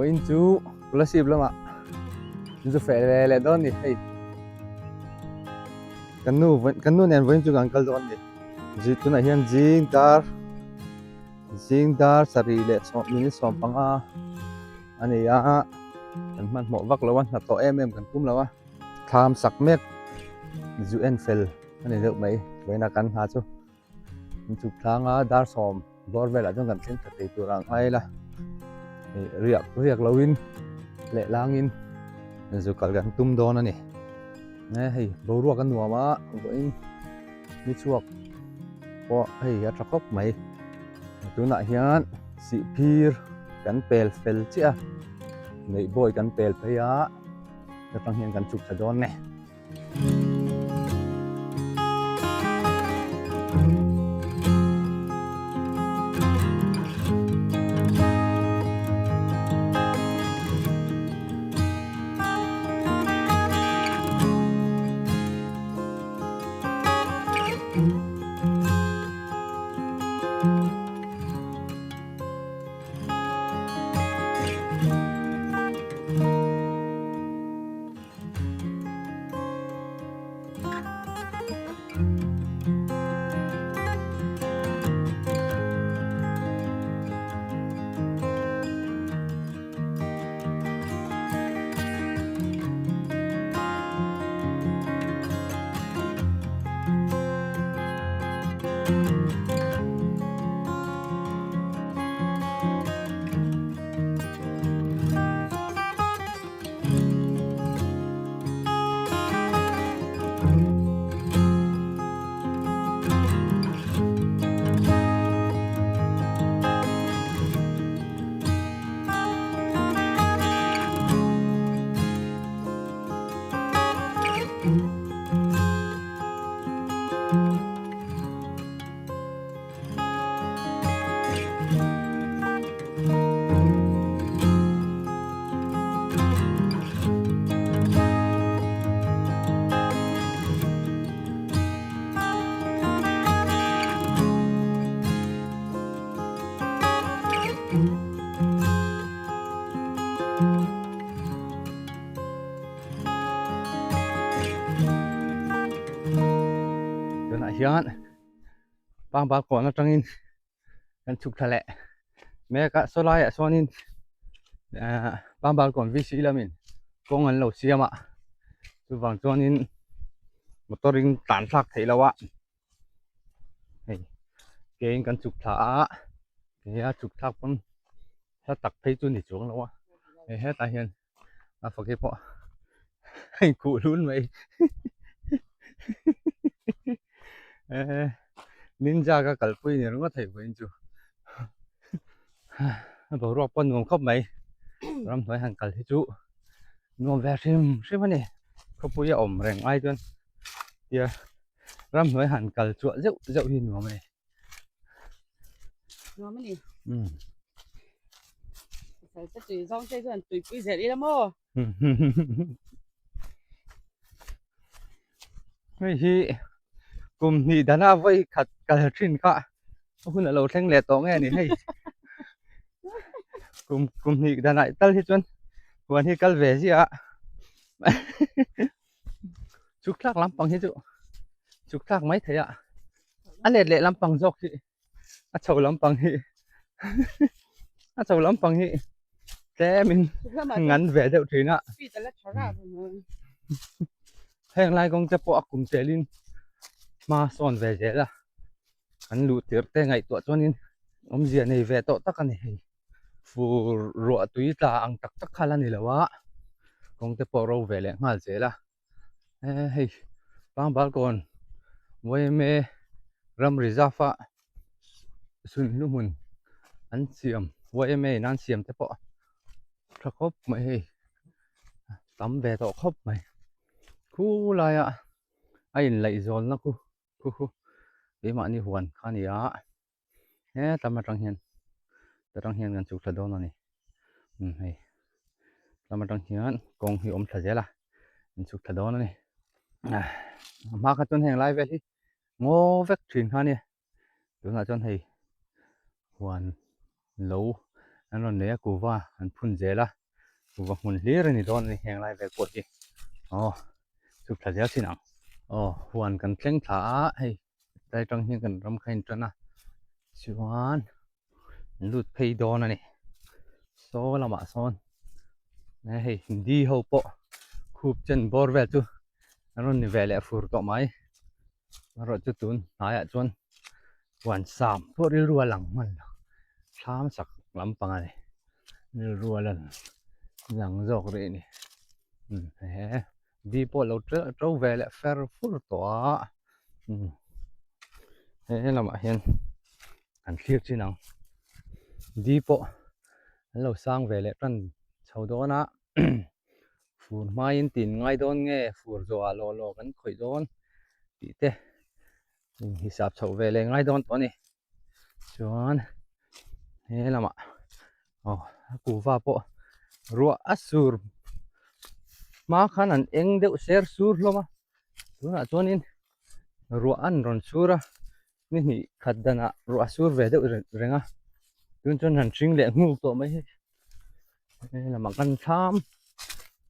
Vawiin chu Kolasib lamah zu feh ve leh dawn ni hei. Kan nu kan nu nen vawiin chu kan kal dawn ni. Zi tunah hian zing dar zing dar sarih leh sawm minute 15 a ni a. Kan hmanhmawh vak lo a, hna tawh em em kan tum lo a. Thlam sak mek zu en fel a ni deuh mai vawiina kan hna chu. Kan chhuk thlanga dar sawm bawr velah chuan kan thleng tha thei tur ang ngai ila hei riak riak loin leh langin zu kal kan tum dawn a ni e hei boruak a nuam a vawiin ni chhuak pawh hei a tha khawp mai tunah hian sihphir kan pel fel chiah a neih bawi kan pel phei a atang hian kan chhuk thla dawn a ni. Tunah hian Pangbal kawn atangin kan chhuk thla leh mek a saw laiah sawnin ahh Pangbal kawn VC lamin kawng an lo siam a chuvang chuanin motor in tlan thlak theih loh a hei kein kan chhuk thla a hei a chhuk thlak pawn hla tak phei chu ni chuang lo a hei hetah hian a faki pawh a inkhuh hlun mai eh ninja ka kalpui ni ringawt thei vawiin chu a boruak pawh a nuam khawp mai ramhnuai han kal hi chu nuam ve hrim hrim a ni khawpui a awm reng ai chuan tia ramhnuai han kal chhuah zeuh zeuh hi nuam a ni. Nuam a ni. Pasal te tui zawng te chuan tuipui zel ila maw? Hei hi kum hnih dana vawi khat kal thin kha a hun a lo thleng leh tawh nge ni hei. Kum kum hnih danah tal hi chuan huan hi kal ve ziah a. Chhuk thlak lampang hi chu chhuk thlak mai thei a a let leh lampang zawk hi a chho lampang hi a chho lampang hi tlemin ngan ve deuh thin a heng lai kawng te pawh a kum telin hma sawn ve zel a kan luh tirh te ngaihtuah chuanin awmzia nei ve tawh tak a ni hei. Fur ruah tui tla ang tak tak kha la ni lo a, kawng te pawh ro ve leh nghal zel a, eh hei Pangbal kawn YMA ram reserve a sunhlu hmun an siam YMA in an siam te pawh tha khawp mai hei tam ve tawh khawp mai khulaia a inlaihzawnna khu khu khu keimahni huan kha a ni a. He tlam atang hian atang hian kan chhuk thla dawn a ni umm hei tlam atang hian kawng hi a awm thla zel a kan chhuk thla dawn a ni a hma kha chuan heng lai vel hi ngaw vek thin kha a nia tunah chuan hei huan lo An rawn nei a kuhva an phun zel a kuhva hmun hlir a ni dawn a ni heng lai vel pawh hi aw chhuk thla zel thin ang aw huan kan thleng thla a hei tlai tang hian kan ram kha a intan a chuan an lut phei dawn a ni saw lamah sawn hei hindi ho pawh khup chen bawr vel chu an rawn ni ve leh fur tawh mai. Erawh chu tun hnaiah chuan huan sam pawh rilru a lang hman lo thlam sak lampang a ni rilru a lan lang zawk rih a ni umm he di pawh lo ṭeuh ṭo ve leh fer fur tawh a umm he lamah hian an thlir chin ang di pawh an lo sang ve leh tan chho dawn a. Fur hmain tin ngai dawn nge fur zawhah law law kan khawih dawn tih te inhisap chhoh ve leh ngai dawn tawh a ni. Chuan he lamah aw a kuhva pawh ruah a sur hma khan an eng deuh ser sur hlawm a tunah chuanin ruah an rawn sur a ni hnih khat danah ruah a sur ve deuh reng a tun chuan han hring leh nghuk tawh mai hi. He lamah kan thlam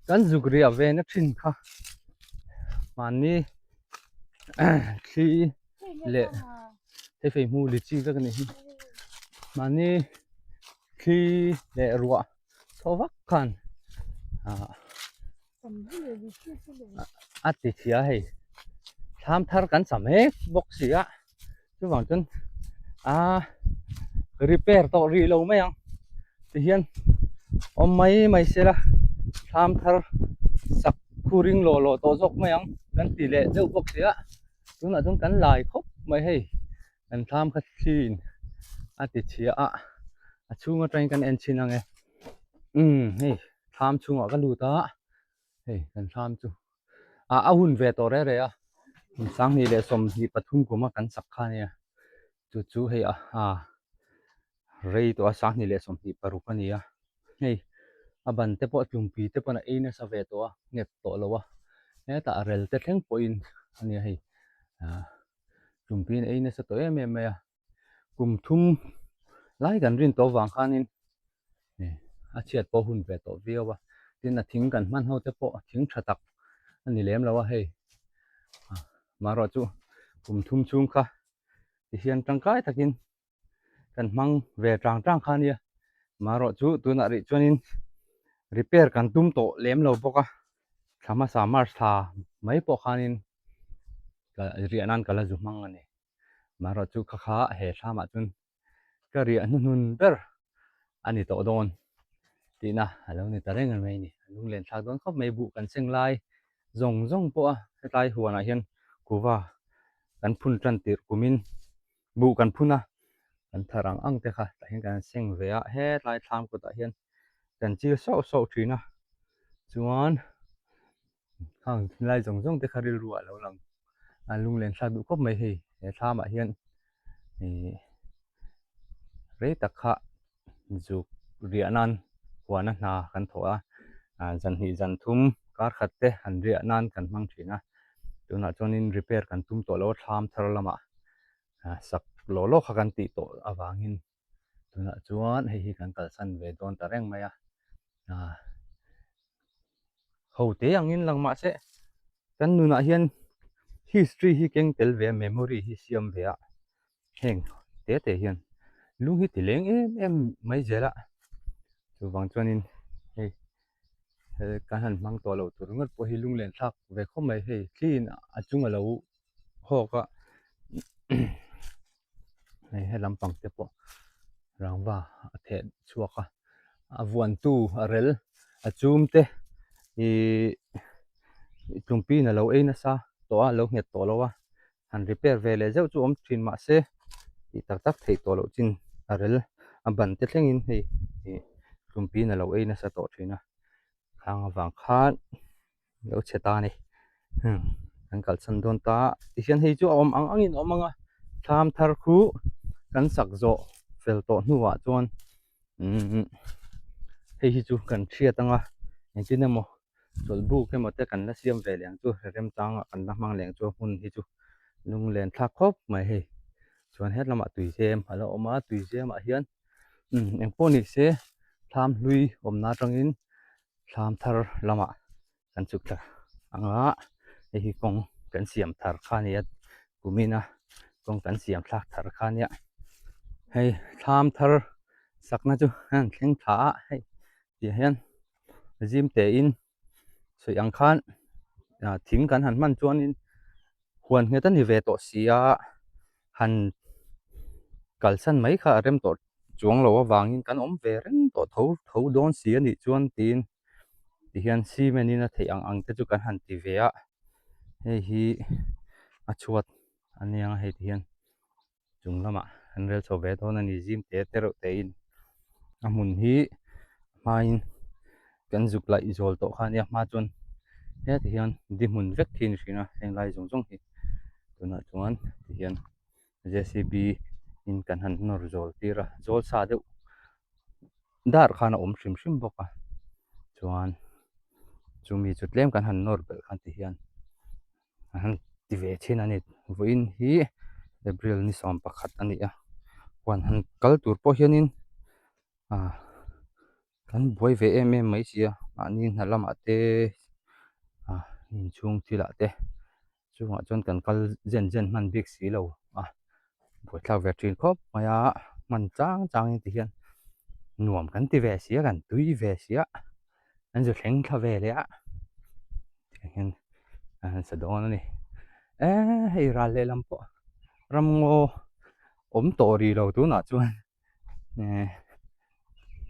kan zuk riah ve na thin kha mahni thli leh hei fei hmu lichi vek a nih hi mahni thli leh ruah thaw vak khan ah a ti chhia hei thlam thar kan sa mek bawk si a chuvang chuan aa repair tawh rih lo mai ang tihian awm mai mai se la thlam thar sak khu ring lawh lawh tawh zawk mai ang kan ti leh deuh bawk si a tunah chuan kan lai khawp mai hei kan thlam kha thliin a ti chhia a a chhung atangin kan en chhin ang e umm hei thlam chhungah ka lut a hei kan thlam chu ah a hun ve tawh reh reh a kum sanghnih leh 23 kuma kan sak kha ania chu chu hei a ah rei tawh a 2026 a ni a hei a ban te pawh tlumpi te pawn a ei nasa ve tawh a nghet tawh lo a hetah rel te thleng pawhin a nia hei ah tlumpi in a ei nasa tawh em em mai a. Kum thum lai kan rin tawh vang khanin a chhiat pawh hun ve tawh viau a tin a thing kan hman ho te pawh thing tha tak a ni lem lo a hei marawh chu kum thum chhung kha tihian tangkai takin kan hmang ve tang tang kha ania marawh chu tunah rih chuanin repair kan tum tawh lem lo bawk a thla hmasa march thla mai pawh khanin riah nan ka la zu hmang a ni. Marawh chu kha kha he thlamah chuan ka riah hnuhnun ber a ni tawh dawn tihna a lo ni ta reng mai a ni. A lunglen thlak dawn khawp mai buh kan seng lai zawng zawng pawh a hetlai huanah hian kuva kan phun tan tirh kumin buh kan phun a kan thar ang ang te kha tah hian kan seng ve a hetlai thlam kawtah hian kan chil sauh sauh thin a chuan Khang lai zawng zawng te kha rilru ah lo lang a lunglen thlak duh khawp mai hei he thlam ah hian ihh rei tak kha zuk riah nan huana hna kan thawh a ah zan hnih zan thum kar khat te han riah nan kan hmang thin a tunah chuanin repair kan tum tawh lo a thlam thar lamah ah sak lawh lawk kha kan tih tawh avangin. Tunah chuan hei hi kan kalsan ve dawn ta reng mai a, ah ho te angin lang mahse kan nunah hian history hi keng tel ve a memory hi siam ve a heng te te hian lung hi ti leng em em mai zel a chuvang chuanin hei kan han hmang tawh loh tur ringawt pawh hi lunglen thlak ve khawp mai hei thliin a chung a lo hawk a. Hei he lampang te pawh rangva a theh chhuak a a vuantu a rel a chum te ihh tlumpiin a lo ei nasa tawh a a lo nghet tawh lo a han repair ve leh zeuh chu a awm thin mahse tih tak tak theih tawh loh chin a rel a ban te thlengin hei ih tlumpiin a lo ei nasa tawh thin a khang avang khan. Lo chhe ta a ni kan kalsan dawn ta tihian hei chu a awm ang angin a awm ang a thlam thar khu kan sak zawh fel tawh hnuah chuan umm hei hi chu kan hriat ang a engtin emaw chawlh buk emaw te kan la siam ve leh ang chu remchangah kan la hmang leh ang chu a hmun hi chu lunglen thlak khawp mai hei chuan helamah tuizem a la awm a tuizemah hian umm engpawh ni se. Thlam hlui awmna atangin thlam thar lamah kan chhuk thla ang a, hei hi kawng kan siam thar kha a ni a, kumina kawng kan siam thlak thar kha a nia. Hei thlam thar sakna chu a han thleng thla a, hei tih hian zim tein sawi ang khan thing kan han hman chuanin huan nghet a ni ve tawh si a, han kalsan mai kha a rem tawh chuang lo avangin kan awm ve reng tawh tho tho dawn si a nih chuan tiin tihian cement in a theih ang ang te chu kan han ti ve a, hei hi a chhuat a nia hei tihian chung lamah an rel chho ve dawn a ni zim te te reuh te in a hmun hi hmain kan zuk laih zawl tawh kha a nia hma chuan heti hian di hmun vek hi a ni thin a heng lai zawng zawng hi tunah chuan tihian J C B in kan han nawr zawl tir a zawl sa deuh dar khan a awm hrim hrim bawk a chuan chumi chu tlem kan han nawr belh khan tihian. an han ti ve thin a ni vawiin hi April ni 11 a ni a huan han kal tur pawh hianin ah kan buai ve em em mai si a mahni hna lamah te ah inchhung thilah te chungah chuan kan kal zen zen hman bik si lo a buaithlak ve thin khawp mai a hman chang changin ti hian nuam kan ti ve si a kan tui ve si a an zu thleng thla ve leh a tiang hian an han sa dawn a ni eee hei ral lehlam pawh ramngaw awm tawh rih lo tunah chuan eee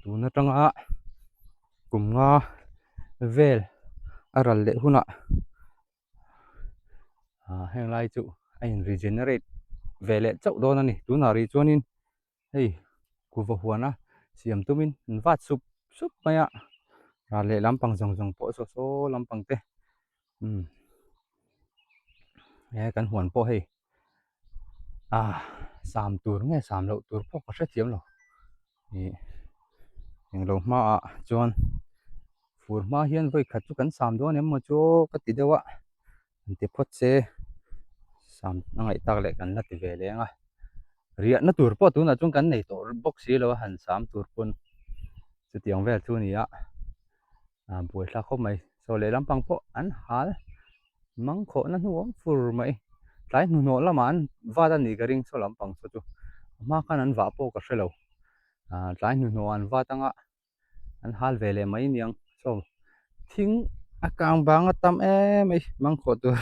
tun atanga kum nga vel a ral leh hunah. ah heng lai chu a in regenerate ve leh chauh dawn a ni tunah rih chuanin hei kuhva huana siam tumin an vat sup sup mai a ral leh lampang zawng zawng pawh saw saw lampang te umm he kan huan pawh hei ah sam tur nge sam loh tur pawh ka hrethiam lo ih englo hmaah chuan fur hma hian vawi khat chu kan sam dawn em maw chu ka ti deuh a an ti phawt se sam a ngaih tak leh kan la ti ve leng a riahna tur pawh tunah chuan kan nei tawh bawk si lo a han sam tur pawn chutiang vel chu a ni a ah buaithlak khawp mai chaw leh lampang pawh an hal mang khawhna hnu awm fur mai tlai hnuhnawh lamah an vat a nih ka ring saw lampang saw chu a hma khan an vah pawh ka hre lo ah tlai hnuhnawh an vat anga an hal ve leh mai aniang saw thing a kang bang a tam em mai mang khawh tur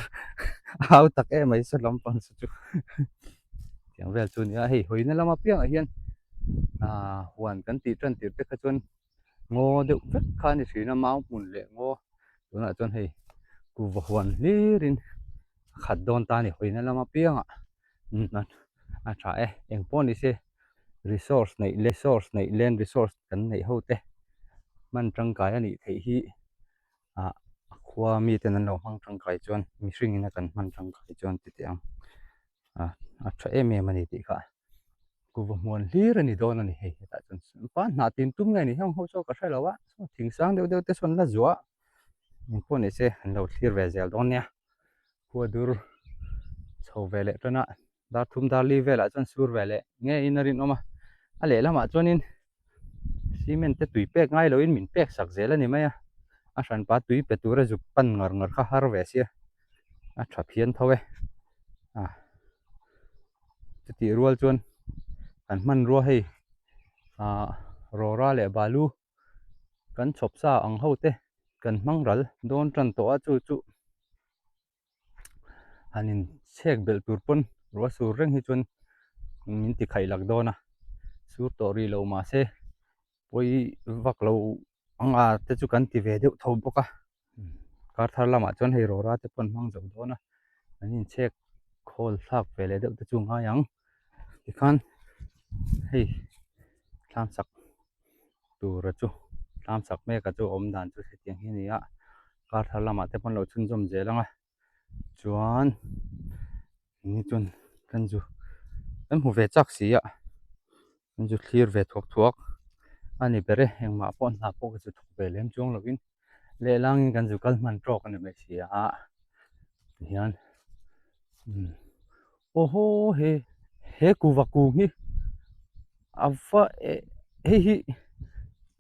a hau tak em mai saw lampang saw chu tiang vel chu a ni a hei hawina lama piangah hian ah huan kan tih tan tir te kha chuan. Ngaw deuh vek kha a ni thin a mau hmun leh ngaw tunah chuan hei kuhva huan hlirin a khat dawn ta a ni hawina lam apiangah a tha e eng pawh ni se resource neih leh resource neih land resource kan neih ho te hman tangkai a nih theih hi ah a khua miten an lo hmang tangkai chuan mihring in a kan hman tangkai chuan ti teh ang ah a tha em em a ni tih kha kuhva hmuan hlir a ni dawn a ni hei hetah chuan pa hnah tin tum nge ni heng ho saw ka hre lo a saw thing sang deuh deuh te sawn la zuah eng pawh ni se an lo thlir ve zel dawn nia khua dur chho ve leh tan a dar thum dar li velah chuan sur ve leh ngeiin a rinawm a a lehlamah chuanin cement te tui pek ngai loin min pek sak zel a ni mai a a hranpa tui pe tura zuk pan ngar ngar kha har ve sia a tha phian tho e a chutih rual chuan kan hmanrua hei ah rawra leh balu kan chhawp sa ang ho te kan hmang ral dawn tan tawh a chu chu han in chhek belh tur pawn ruah sur reng hi chuan min ti khaih lak dawn a sur tawh rih lo mahse pawi vak lo ang a te chu kan ti ve deuh tho bawk a kar thar lamah chuan hei rawra te pawh an hmang zo dawn a an inchhek khawl thlak ve leh deuh te chu ngai ang tikhan hei thlam sak tura chu thlam sak mek a chu awm dan chu hetiang hi a ni a kar thar lamah te pawh an lo chhunzawm zel ang a chuan ni chuan kan zu kan hmu ve chak si a kan zu thlir ve thuak thuak a ni ber e engmah pawh hna pawh ka zu thawk ve lem chuang lovin lehlangin kan zu kal hman tawk a ni mai si a tihian umm aw haw he he kuhva kung hi a va eh hei hi.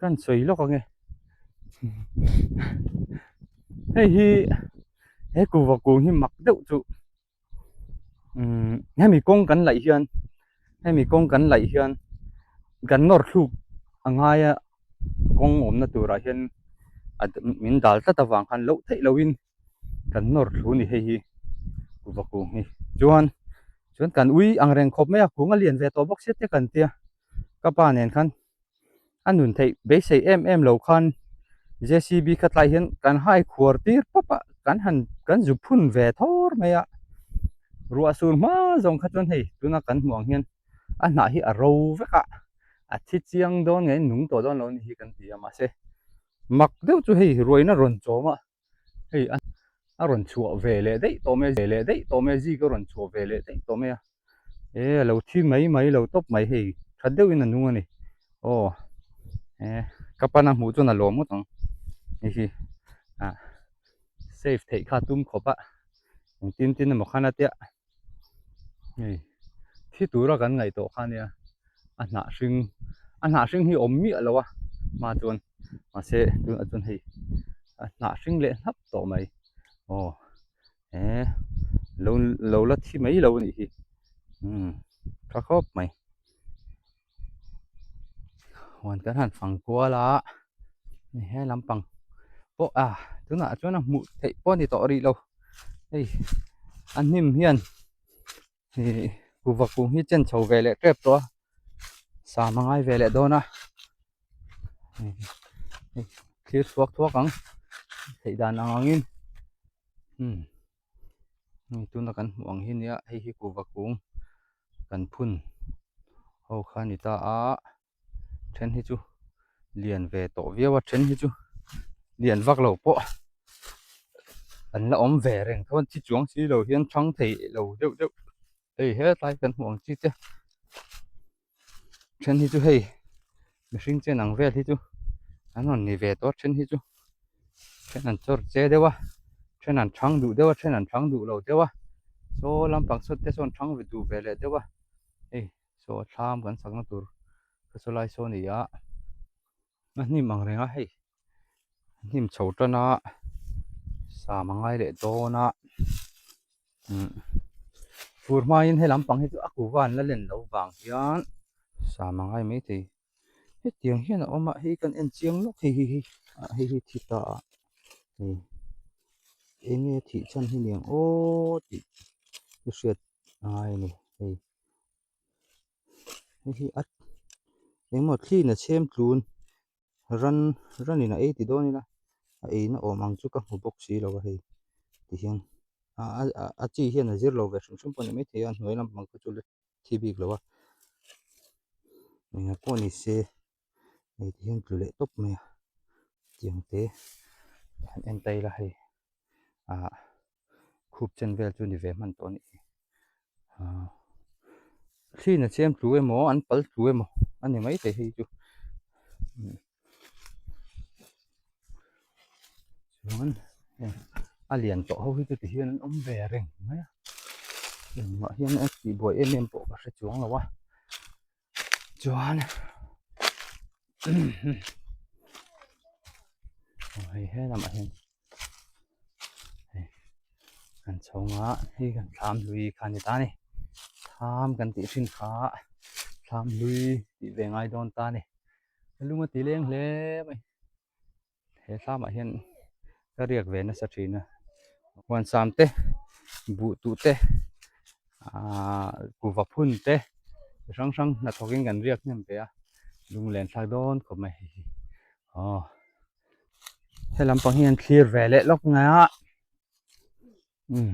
Kan sawi lawk ange. Hei hi he kuhva kung hi mak deuh chu umm hemi kawng kan laih hian hemi kawng kan laih hian kan nawr thluk a ngai a kawng awmna turah hian a min dal tlat avang khan loh theih lohin kan nawr thlu a ni hei hi kuhva kung hi chuan chuan kan ui ang reng khawp mai a kung a lian ve tawh bawk sia te kan tia ka pa nen khan a nun theih beisei em em lo khan J_C_B kha tlai hian kan hai khuar tir pawp a kan han kan zu phun ve thawr mai a ruah sur hma zawng kha chuan hei tuna kan hmuh ang hian a hnah hi a ro vek a a thi chiang dawn nge nung tawh dawn lo a ni hi kan ti a mahse mak deuh chu hei ruaina rawn chawm a. Hei a a rawn chhuah ve leh daih tawh mai a ve leh daih tawh mai a zik a rawn chhuah ve leh daih tawh mai a e a lo thi mai mai lo tawp mai hei tha deuhin a nung a ni aw e ka pana hmuh chuan a lawm ngawt ang hei hi ah save theih kha tum khawp a engtin tin emaw khan a tia hei thi tura kan ngaih tawh kha ania a hnah hring a hnah hring hi awm miah lo a hma chuan mahse tunah chuan hei a hnah hring leh hnap tawh mai aw he lo lo la thi mai lo a nih hi umm tha khawp mai. Huan kan han fang kual a ni he lampang pawh a tunah chuan a hmuh theih pawh a ni tawh rih lo hei a hnim hian ih kuhva kung hi chen chho ve leh tep tawh a sam a ngai ve leh dawn a hei thlir thuak thuak ang theih dan ang angin umm hei tuna kan hmuh ang hi nia hei hi kuhva kung. Kan phun ho kha a ni ta a then hi chu lian ve tawh viau a then hi chu lian vak lo pawh an la awm ve reng tho a thi chuang si lo hian thang thei lo deuh deuh hei hetlai kan hmuh ang chi te then hi chu hei mihring chen ang vel hi chu an rawn ni ve tawh a then hi chu then an chawr che deuh a then an thang duh deuh a then an thang duh lo deuh a saw lampang saw te sawn thang ve duh ve leh deuh a hei saw thlam kan sakna tur kha saw lai saw a ni a a hnim ang reng a hei a hnim chho tan a sam a ngai leh dawn a umm fur hmain he lampang hi chu a kuva an la len loh vang hian sam a ngai maithei. Hetiang hian a awm a hei kan en chiang lawk hei hi hei ah hei hi thi ta a hei eng nge thih chhan hi niang aw tih i hriat a ngai a ni hei hei hi a engmaw thliin a chhem tlun ran ranin a ei ti dawn ila a eina awm ang chu ka hmu bawk si lo a hei tihian ah a chi hian a zir lo ve hrim hrim pawh a ni maithei a a hnuai lampang kha chu la thi bik lo a engah pawh ni se hei ti hian tlu leh tawp mai a tiang te han en ta ila hei ah khup chen vel chu ni ve hman tawh a nih hi ah thliin a chem tlu emaw an pal tlu emaw a ni maithei hei chu. Chuan heng a lian tawh ho hi chu ti hian an awm ve reng mai a engmah hian a tih buai em em pawh ka hre chuang lo a chuan aw hei he lamah hian hei kan chhawng a hei kan thlam hlui kha a ni ta a ni thlam kan tih thin kha thlam hlui tih ve ngai dawn ta a ni. A lung a ti leng hle mai he thlamah hian ka riak ve nasa thin a huansam te buh tuh te ahh kuhva phun te chi hrang hrang hnathawk in kan riak hnem ve a lunglen thlak dawn khawp mai hei hi aw he lampang hi an thlir ve leh lawk mai a umm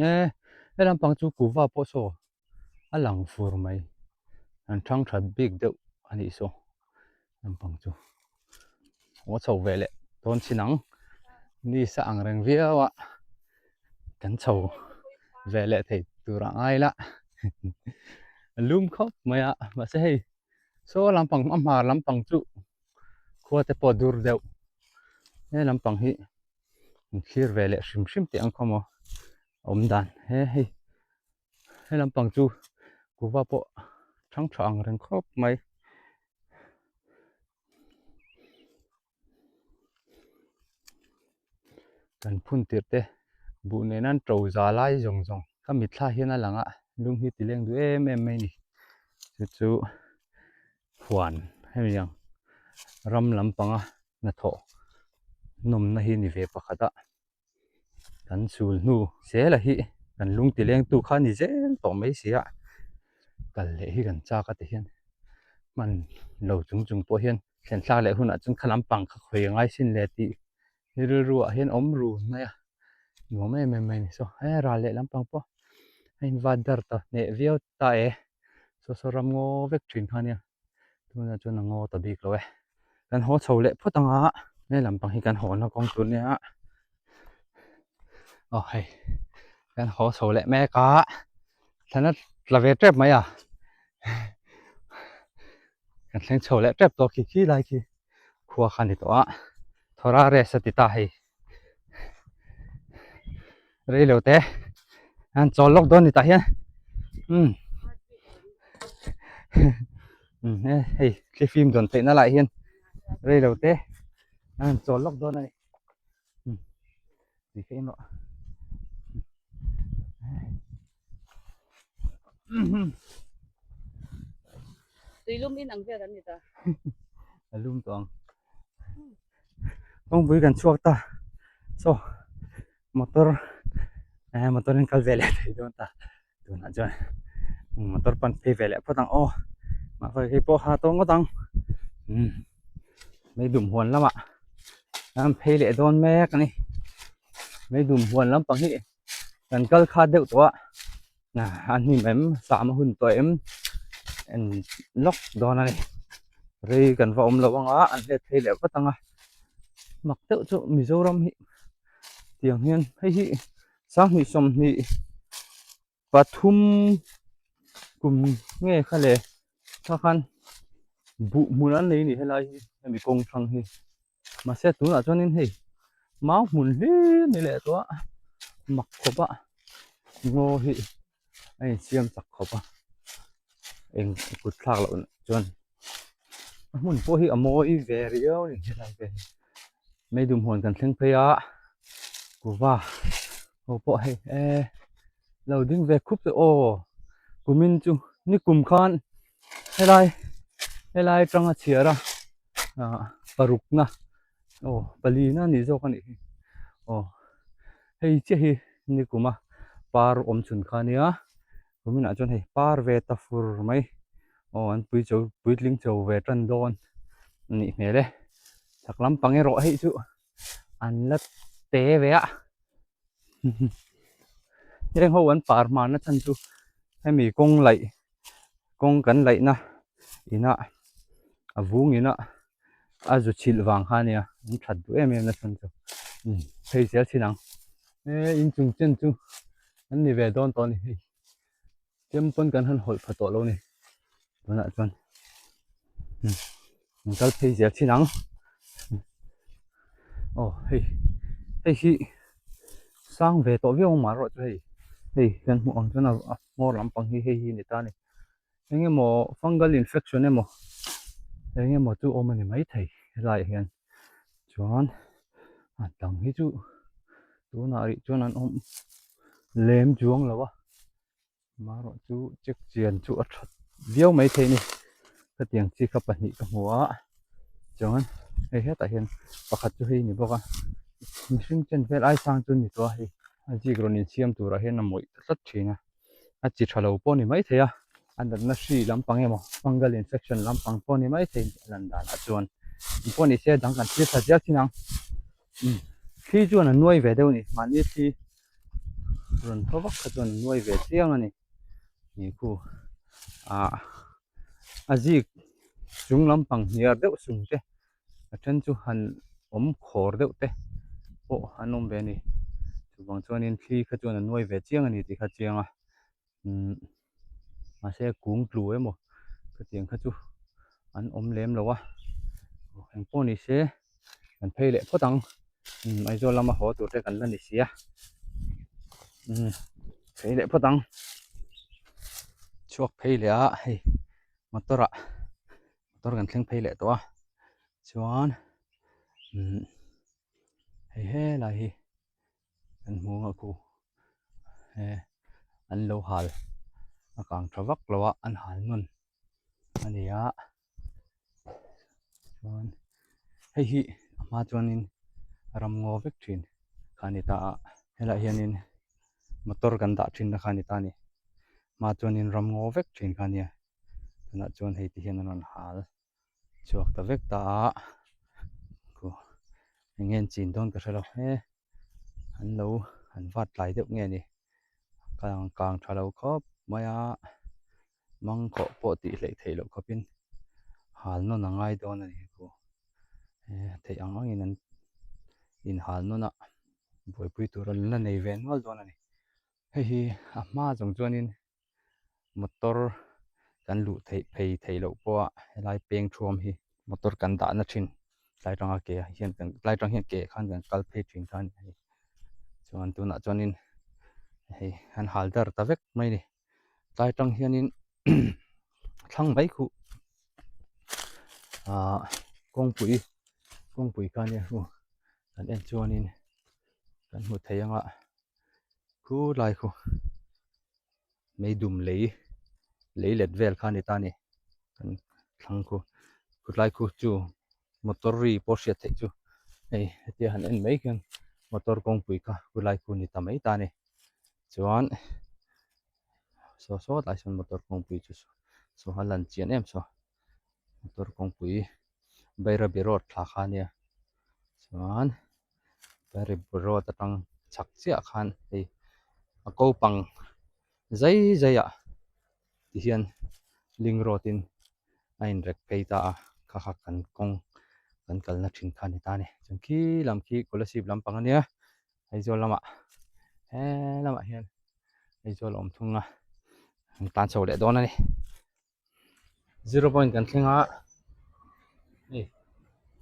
e he lampang chu kuhva pawh saw a lang fur mai an thang that bik deuh a nih saw lampang chu haw chho ve leh dawn chin ang ni sa ang reng viau a kan chho ve leh thei tur a ngai la a lum khawp mai a mahse hei saw lampang a hmar lampang chu khua te pawh dur deuh he lampang hi an thlir ve leh hrim hrim teh ang khaw maw awm dan he hei he lampang chu kuhva pawh thang tha ang reng khawp mai. Kan phun tirh te buh nena an to za lai zawng zawng ka mitthla hian a lang a, lung hi ti leng duh em em mai a ni. Chu chu huan hemi ang ram lampanga hnathawh nawmna hi ni ve pakhat a. Kan sul hnu zela hi kan lung ti leng tu kha a ni zel tawh mai si a, kal leh hi kan chak a ti hian hman lo chung chung pawh hian thlen thlak leh hunah chuan kha lampang kha khawi a ngai sin le tih hi rilru ah hian awm run mai a, nuam em em mai a ni. Saw he ral leh lampang pawh a invat dar ta hneh viau ta e, saw saw ram ngaw vek thin kha ania. Tunah chuan a ngaw ta bik lo e. Kan haw chho leh phawt ang a, he lampang hi kan hawna kawng tur nia. Aw hei, kan haw chho leh mek a, thlan a tla ve tep mai a. Kan thleng chho leh tep tawh khi khi lai khi khua kha a ni tawh a, thawra rest a ti ta hei. Rei lo te an chawl lawk dawn ni tah hian umm umm he hei thlifim dawn theihna lah hian rei lo te an chawl lawk dawn a ni umm tui ka in rawh Tuilum in ang vel an ni ta. A lum tawh ang. Kawngpui kan chhuak ta saw motor eh motor in kal ve leh thei dawn ta tunah chuan motor pan phei ve leh phawt ang aw mahse hei pawh ha tawh ngawt ang umm meidum huan lamah an phei leh dawn mek a ni meidum huan lampang hi kan kal khat deuh tawh a a hnim em sam a hun tawh em en lawk dawn a ni rei kan va awm lo ang a an let phei leh vat ang a mak deuh chu Mizoram hi tiang hian hei hi sanghnih sawmhnih pathum kum nge kha le kha khan buh hmun an nei a ni helai hi hemi kawng thlang hi mahse tunah chuanin hei mau hmun hlir ni leh tawh a mak khawp a ngaw hi a insiam chak khawp a eng kut thlak loh chuan a hmun pawh hi a mawi ve riau a ni helai vel hi meidum huan kan thleng phei a kuva ho pawh hei eh lo ding ve khup te aw kumin chu ni kum khan helai helai atanga chhiar a ah paruk na aw pali na ni zawk a nih hi aw hei chiah hi ni kuma par awm chhun kha a nia kuminah chuan hei par ve ta fur mai aw an pui cho puitling cho ve tan dawn a nih hmel e chhak lampang erawh hei chu an la te ve a. Heng ho an par hmanna chhan chu hemi kawng laih kawng kan laihna inah a vung inah a zu chhilh vang kha ania an that duh em em na chhan chu umm phei zel thin ang he inchung chen chu an ni ve dawn tawh a ni hei chem pawn kan han hawlh pha tawh lo a ni tunah chuan umm an kal phei zel thin ang aw hei hei hi sang ve tawh viau ang mah erawh chu hei hei kan hmuh ang chuan a hmawr lampang hi hei hi a ni ta a ni eng emaw fungal infection emaw eng emaw chu awm a ni maithei helaiah hian chuan a dang hi chu tunah rih chuan an awm lem chuang lo a. Marawh chu check chian chu a that viau mai thei a ni khatiang chi kha pahnih ka hmu a chuan hei hetah hian pakhat chu hei a ni bawk a mihring chen vel ai sang chu a ni tawh a hei a zik rawn insiam turah hian a mawih ta tlat thin a a chi tha lo pawh a ni maithei a a natna hri lampang emaw fungal infection lampang pawh a ni maithei a lan danah chuan engpawh ni se dang kan thlir tha zel thin ang umm thli chuan a nuai ve deuh a ni mahni thli. Rawn thaw vak kha chuan a nuai ve chiang a ni ni khu ah a zik chung lampang hniar deuh sung te a then chu han awm khawr deuh te pawh an awm ve a ni chuvang chuanin thli kha chuan a nuai ve chiang a ni tih kha chiang a umm mahse kung tlu emaw khatiang kha chu an awm lem lo a engpawh ni se kan phei leh phawt ang umm Aizawl lama haw tur te kan la ni si a umm phei leh phawt ang chhuak phei leh a hei motor ah motor kan thleng phei leh tawh a chuan umm hei helai hi. Kan hmu ang a khu he an lo hal a kang tha vak lo a an hal nawn a ni a chuan hei hi a hma chuanin ramngaw vek thin kha a ni ta a helaiah hianin motor kan dah thin na kha a ni ta a ni hma chuanin ramngaw vek thin kha a nia tunah chuan hei ti hian an rawn hal. chhuak ta vek ta a khu eng nge an chin dawn ka hre lo he an lo an vat tlai deuh nge ni kang kang tha lo khawp mai a mangkhawh pawh tih hleih theih loh khawpin hal nawn a ngai dawn a ni khu he theih ang angin an inhal nawn a buaipui tur an la nei ve nual dawn a ni hei hi a hma zawng chuanin. Motor kan luh theih phei theih loh pawha helai peng thuam hi motor kan dahna thin tlai tanga ke ah hian kan tlai tang hian ke khan kan kal phei thin kha a ni hei chuan tunah chuanin hei an hal dar ta vek mai a ni tlai tang hianin thlang mai khuh ahh kawngpui kawngpui kha ania hu kan en chuanin kan hmu thei anga khu lai khu meidum lei lei let vel kha a ni ta a ni kan thlang khu khutlai khu chu motor ri pawh hriat theih chu hei hetia han en mai khian motor kawngpui kha khulai khu a ni ta mai ta a ni chuan saw saw tlai sawn motor kawngpui chu saw a lan chian em saw motor kawngpui Bairabi road thla kha a nia chuan Bairabi road atang chhak chiah khan hei a ko pang zai zai ah ti hian link road in a in rek phei ta a kha kha kan kawng kan kalna thin kha a ni ta a ni chuan khi lam khi Kolasib lampang a nia Aizawl lamah he lamah hian Aizawl a awm thung a an tan chho leh dawn a ni. Zero point kan thleng a hei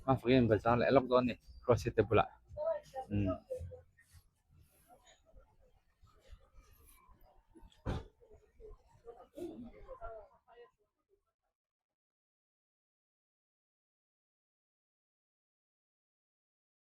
a vawiin bazar leh lawk dawn a ni crossfit te bulah umm.